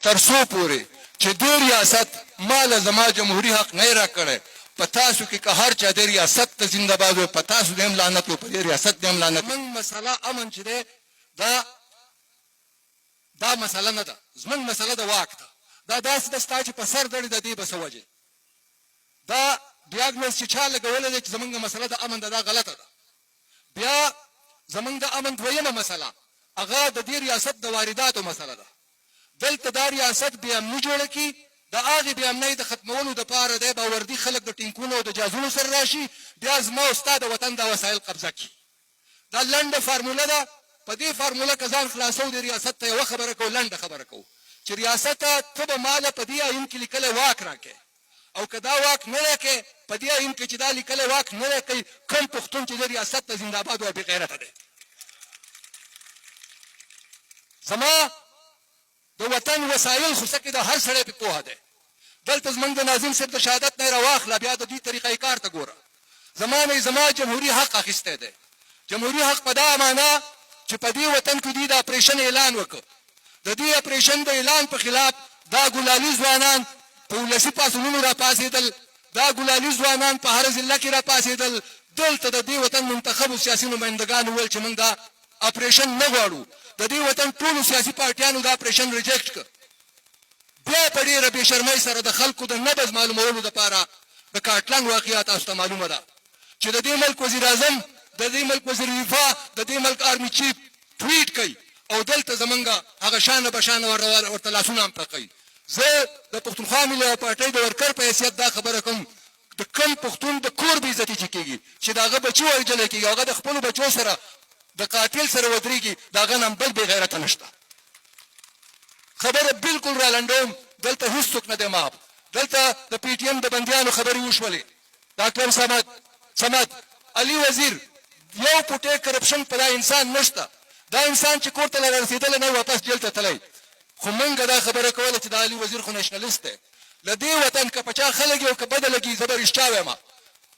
تر څو پورې چې دې ریاست ما له زما جمهوري حق نه راکړی، په تاسو کې که هر چا دې ریاست ته زنده باد وویل، په تاسو دې هم لعنت وي او په دې ریاست دې هم لعنت وي. زمونږ مسله امن چې دی دا دا مسله نه ده، زمونږ مسله د واک ده. دا داسې ده ستا چې په سر دړې ده دې به څه وجه دا ډیاګنوز چې چا لګولی دی چې زمونږ مسله د امن ده دا غلطه ده. بیا زمونږ د امن دویمه مسله هغه د دې ریاست د وارداتو مسله ده. دلته دا ریاست بې امني جوړه کړي، د هغې بې امنۍ د ختمولو دپاره دی به وردي خلک د ټینکونو او د جازونو سره راشي، بیا زما او ستا د وطن دا وسایل قبضه کړي. دا لنډه فارموله ده، په دې فارموله که ځان خلاصوو دې ریاست ته یوه خبره کوو، لنډه خبره کوو چې ریاسته ته به ماله په دې آیین کې لیکلی واک راکړې او که دا واک نه راکړې، په دې آیین کې چې دا لیکلی واک نه راکوي، کوم پښتون چې دې ریاست ته زنده باد وایي بې غیرته دی. زما د وطن وسایل خو څه کې د هر سړی په پوهه دی. دلته زمونږ د ناظم صاحب د شهادت نه یې راواخله بیا د دوی طریقه کار ته ګوره. زما نه یې زما جمهوري حق اخیستی دی. جمهوري حق په دا مانا چې په دې وطن کې دوی د اپریشن اعلان وکړ. د دې اپریشن د اعلان په خلاف دا ګلالي ځوانان په ولسي پاڅونونو راپاڅېدل، دا ګلالي ځوانان په هره ضلع کې راپاڅېدل. دلته د دې وطن منتخبو سیاسي نمایندګانو وویل چې موږ دا اپریشن نه غواړو. د دې وطن ټولو سیاسي پارټیانو دا اپریشن ریجیکټ کړ. بیا په ډېره بې شرمۍ سره د خلکو د نبض معلومولو لپاره د کاټلنګ واقعه تاسو ته معلومه ده چې د دې ملک وزیراعظم، د دې ملک وزیر دفاع، د دې ملک آرمي چیف ټویټ کوي او دلته زمونږ هغه شانه بشانه ورته لاسونه هم ټکوي. زه د پښتونخوا ملي پارټۍ د ورکر په حیثیت دا خبره کوم د کوم پښتون د کور بې عزتي چې کېږي، چې د هغه بچي وژل کېږي، هغه د خپلو بچو سره د قاتل سره ودرېږي، د هغه نه هم بل بې غیرته نشته. خبره بالکل رالنډوم، دلته هیڅوک نه دی معاف. دلته د پي ټي ایم د بندیانو خبرې وشولې، ډاکټر صمد صمد علي وزیر یو پوټی کرپشن په دا انسان نشته، دا انسان چې کور ته لا رارسېدلی نه واپس جیل ته تللی. خو مونږ دا خبره کوله چې دا علي وزیر خو نشنلست دی، له دې وطن که په چا ښه لګي او که بده لګي زه به رښتیا وایم،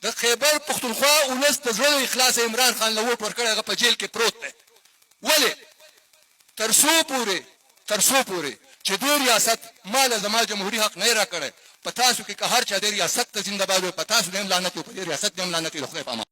د خیبر پښتونخوا ولس د زړه له اخلاصه عمران خان له ووټ ورکړی، هغه په جیل کې پروت دی. ولې؟ تر څو پورې تر څو پورې چې دې ریاست ما له زما جمهوري حق نه راکړی، په تاسو کې که هر چا دې ریاست ته زنده باد وویل، په تاسو دې هم لعنت وي او په دې ریاست دې هم لعنت وي. د خدای په امان.